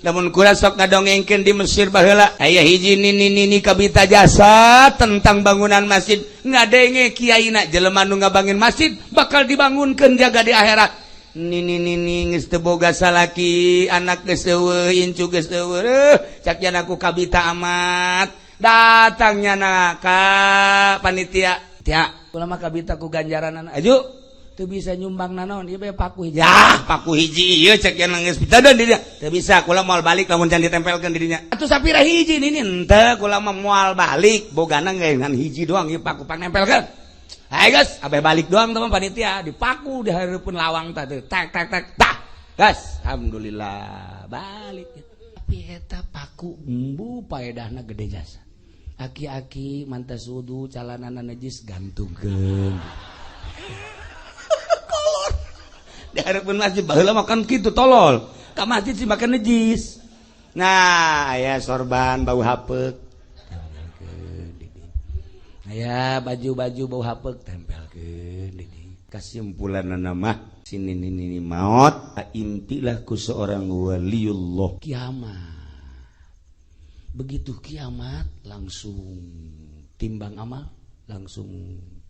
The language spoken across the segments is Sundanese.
Lamun kurang sok ngadongengkeun di Mesir baheula aya hiji nini nini kabita jasa tentang bangunan masjid, ngadenge kiaina, jelema nu ngabangun masjid bakal dibangunkeun jaga di akhirat. Nini nini geus teu boga salaki, anak geus eueuh, incu geus eueuh, cak aku kabita amat. Datangnya na ka panitia, tia kula mah kabita ku ganjaran aju teu bisa nyumbang nanaon, ieu bae paku hiji. Ah, paku hiji ieu, cek yang geus pitadan di dinya. Teu bisa, kula moal balik lamun can ditempelkeun di dinya. Atuh sapira hiji nini? Henteu, kula mah moal balik, bogana ngan hiji doang ieu paku, pang nempelkeun. Hai guys, abe balik doang teman panitia, dipaku di hareupeun lawang tah, tak tak tak tah. Gas, alhamdulillah balik. Tapi eta paku embu paedahna gede jasa. Aki-aki mantas wudu, calanana najis, gantungkeun. Kolor. Di hareupeun masjid baheula makan kitu, tolol. Ka masjid sih makan najis. Nah, aya sorban bau hapeuk. Aya baju-baju bau hapeuk, tempelkeun di dieu. Kesimpulan nama sini nini maot impilah ku seorang waliullah kiamat. Begitu kiamat langsung timbang amal, langsung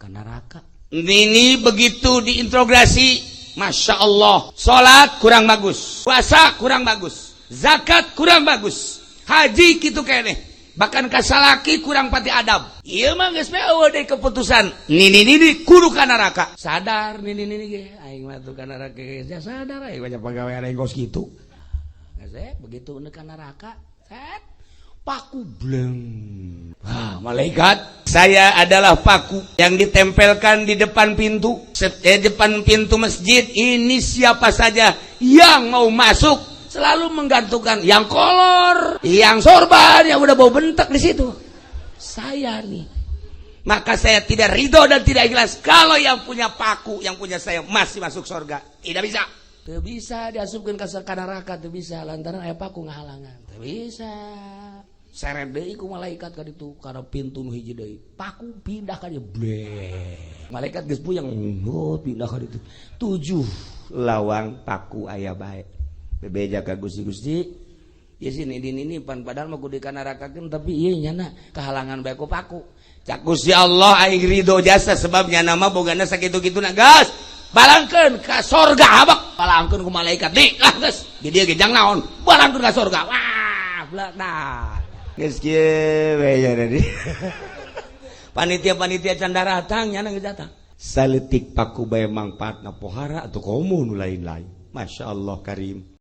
ke neraka. Ini begitu diintrogasi, masya Allah, salat kurang bagus, puasa kurang bagus, zakat kurang bagus, haji gitu kene, bahkan kasalaki kurang pati adab. Iya mah geus eueuh deui keputusan. Nini nini kudu ka neraka. Sadar nini nini ge, aing mah tuh ka neraka ge sadar, aing banyak pagawean aing kos kitu. Geus begitu ka neraka, set paku bleng. Ah, malaikat, saya adalah paku yang ditempelkan di depan pintu, depan pintu masjid ini. Siapa saja yang mau masuk selalu menggantungkan yang kolor, yang sorban, yang udah bau bentak di situ. Saya nih. Maka saya tidak ridho dan tidak ikhlas kalau yang punya paku, yang punya saya masih masuk surga. Tidak bisa. Tidak bisa diasupkan ke neraka, tidak bisa lantaran aya paku ngahalangan. Tidak bisa. Seret deui ku malaikat ka ditu kana pintu nu hiji deui. Paku pindah ka dieu, bleh. Malaikat geus puyeng, oh, pindah ka ditu. Tujuh lawang paku aya bae. Bebeja ka Gusti, Gusti. Ya sini ini ini pan padahal mah kudu dikanarakakeun, tapi ieu nyana kehalangan bae ku paku. Cak Gusti Allah, aing ridho jasa sebabnya nama bogana sakitu-kitu na gas. Balangkeun ka sorga habak. Balangkeun ku malaikat nih lah geus. Di dieu ge jang naon? Balangkeun ka sorga. Wah, dah. Geus kieu we jadi. Panitia-panitia can datang, nyana geus datang. Saletik paku bae mangfaatna pohara atau komo nu lain-lain. Masya Allah karim.